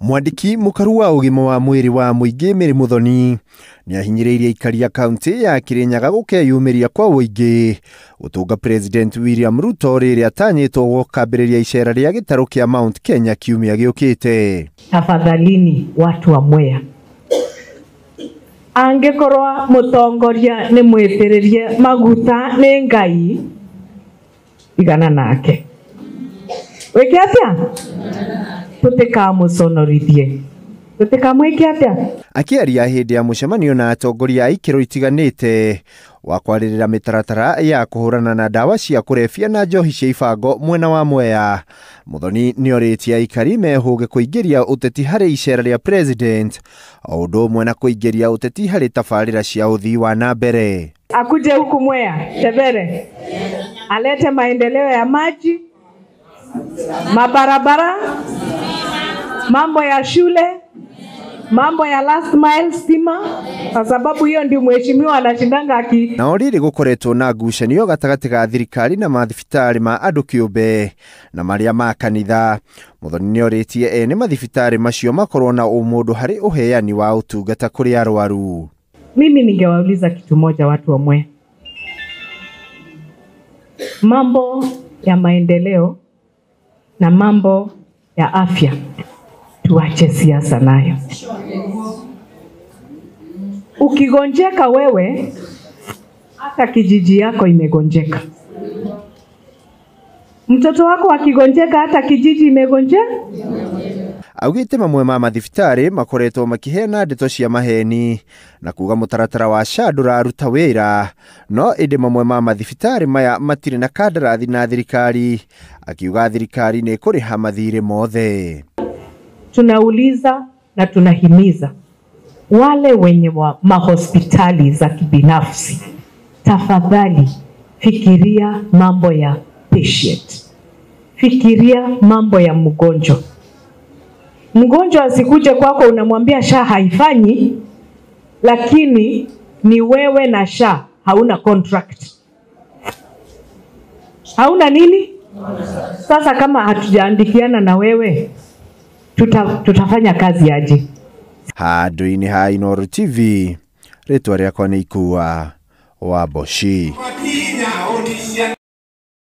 Mwandĩki mũkaru wa ũgima wa mwĩrĩ wa mũingĩ Mary Muthoni nĩahinyĩrĩirie aikari a kaunti ya Kirinyaga gũkeyumĩria kwa ũingĩ gũtũnga President William Ruto rĩrĩa atanyĩtwo gũkambĩrĩria icera rĩa gĩtarũ kĩa Mount Kenya kiumia gĩũkĩte. Tafadhalini watu wa Mwea, angikorwo mutongoria ni mwitiririe maguta ni Ngai, igana nake wike atia tutikamuconorithie tutikamwike atia. Akiaria hĩndĩ ya mũcemanio na atongoria a ikĩro itiganĩte wa kwarĩrĩra mĩtaratara ya kũhũrana na ndawa cia kũrebia na njohi cia ibango mwena wa Mwea, Muthoni nĩorĩtie aikari mehũge kũingĩria ũteti harĩ icera rĩa president o ũndũ ũmwe na kũingĩria ũteti harĩ tabarĩra cia ũthii wa na mbere. Akuje huku Mwea Tebere alete maendeleo ya maji, mabarabara, mambo ya shule, mambo ya last mile stima, kwa sababu hiyo ndio mheshimiwa anashindanga aki. Na oriri gukoretwo na ngucanio gatagati ga thirikari na mathibitari ma andu kiumbe na maria ma kanitha. Muthoni nĩorĩtie ene mathibitari macio makorwo na ũmũndũ harĩ ũheani wa ũtungata kũrĩ arwaru. Mimi ningewauliza kitu moja watu wa Mwea. Mambo ya maendeleo na mambo ya afya tuache siasa nayo. Ukigonjeka wewe, hata kijiji yako imegonjeka. Mtoto wako akigonjeka, hata kijiji imegonjeka. Augite mamwe ma mathibitari makoretwo makiheana ndeto cia maheni na kuga mutaratara wa SHA ndũraruta wĩra, no ĩndĩ mamwe ma mathibitari maya matirĩ na kandarathi na thirikari. Akiuga thirikari nĩ ĩkũrĩha mathirĩ mothe. Tunauliza na tunahimiza wale wenye wa mahospitali za kibinafsi, tafadhali fikiria mambo ya patient, fikiria mambo ya mgonjwa. Mgonjwa asikuje kwako unamwambia SHA haifanyi, lakini ni wewe na SHA hauna contract, hauna nini. Sasa kama hatujaandikiana na wewe, tutafanya kazi aje? Handũ-inĩ ha Inooro TV, rĩtwa rĩakwa nĩ Ikua wa Mboci.